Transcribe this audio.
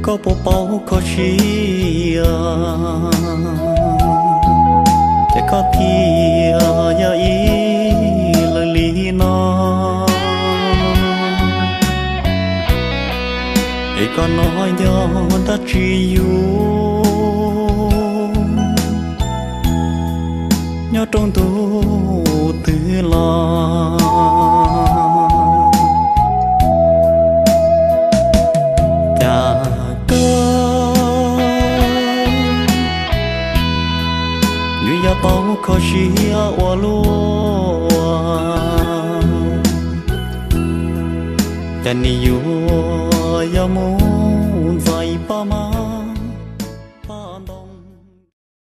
Koj puas paub kho siab, ces koj thiaj yog ib leeg li no. Es koj no yog dab tsi yus nyob rau ntu twg los? Cas koj yuav yog tau kho siab ua luaj, cas nim yuav